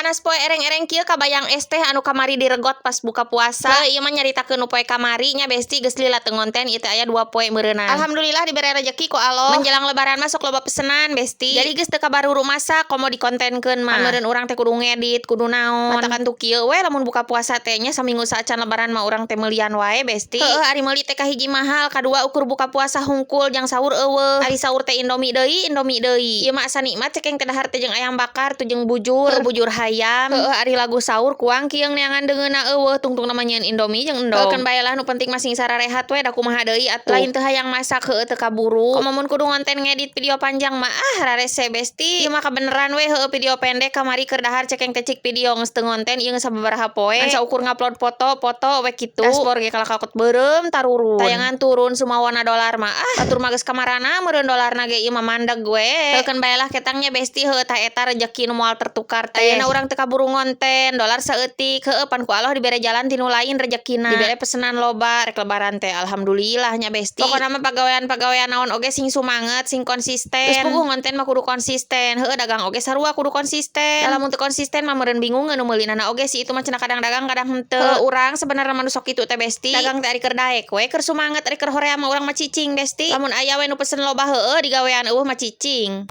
Panas poe ereng-ereng kieu, kabayang es teh anu kamari diregot pas buka puasa. Heuh, ieu mah nyaritakeun nu poe kamari nya, Besti. Geus lila teu ngonten, ieu teh aya 2 poe meureunnan. Alhamdulillah dibere rezeki ku Allah. Menjelang Lebaran mah sok loba pesenan, Besti. Jadi geus teu kabaruru masak, komo dikontenkeun mah. Meureun urang teh kudu ngedit, kudu naon. Matakan tuh kieu we lamun buka puasa teh nya, saminggu saacan Lebaran mah urang teh meulian wae, Besti. Heueuh, ari meuli teh kahiji mahal, kadua ukur buka puasa hungkul, jang sahur euweuh. Ari sahur teh Indomie deui, Indomie deui. Ieu mah asa nikmat cekeng teh dahar teh jeung ayam bakar tuh, jeung bujur, heuh, bujur hayam. Heueuh, ari lagu sahur kuang kieung neangan deungeunna euweuh, tungtungna mah nyieun Indomie jeung endog. Heuh, keun bae lah, nu penting mah sing sararehat we, da kumaha deui atuh. Lain teu hayang masak, heueuh, teu kaburu. Komo mun kudu ngonten ngedit video panjang mah, ah, rarese, Besti. Ieu mah kabeneran we, heueuh, video pendek. Kamari keur dahar cekeng teh cik video, geus teu ngonten ieu geus sababaraha poe. Ngan saukur ngupload foto, foto we kitu. Dashboard ge kalah kakot beureum tarurun. Tayangan turun sumawana dolar mah, ah, batur mah geus kamarana meureun dolarna ge, ieu mah mandeg we. Heuh, keun bae lah ketangnya, Besti. Heueuh, tah eta rejeki nu moal tertukar teh. Ayeuna urang teu kaburu ngonten, dolar saeutik, heueuh, pan ku Allah dibere jalan tinu lain rejekina. Dibere pesenan loba rek Lebaran teh, alhamdulillah nya, Besti. Pokona mah pagawean-pagawean naon oge sing sumanget, sing konsisten. Geus puguh ngonten mah kudu konsisten. Heueuh, dagang oge sarua kudu konsisten. Da lamun teu konsisten mah meureun bingung nu meulinana oge si itu mah cenah, kadang dagang kadang henteu. Heueuh, urang sebenarnya mah nu sok kitu teh, Besti. Dagang teh ari keur daek we keur sumanget, ari keur hoream mah urang mah cicing, Besti. Lamun aya we nu pesen loba heueuh, digawean euweuh mah cicing.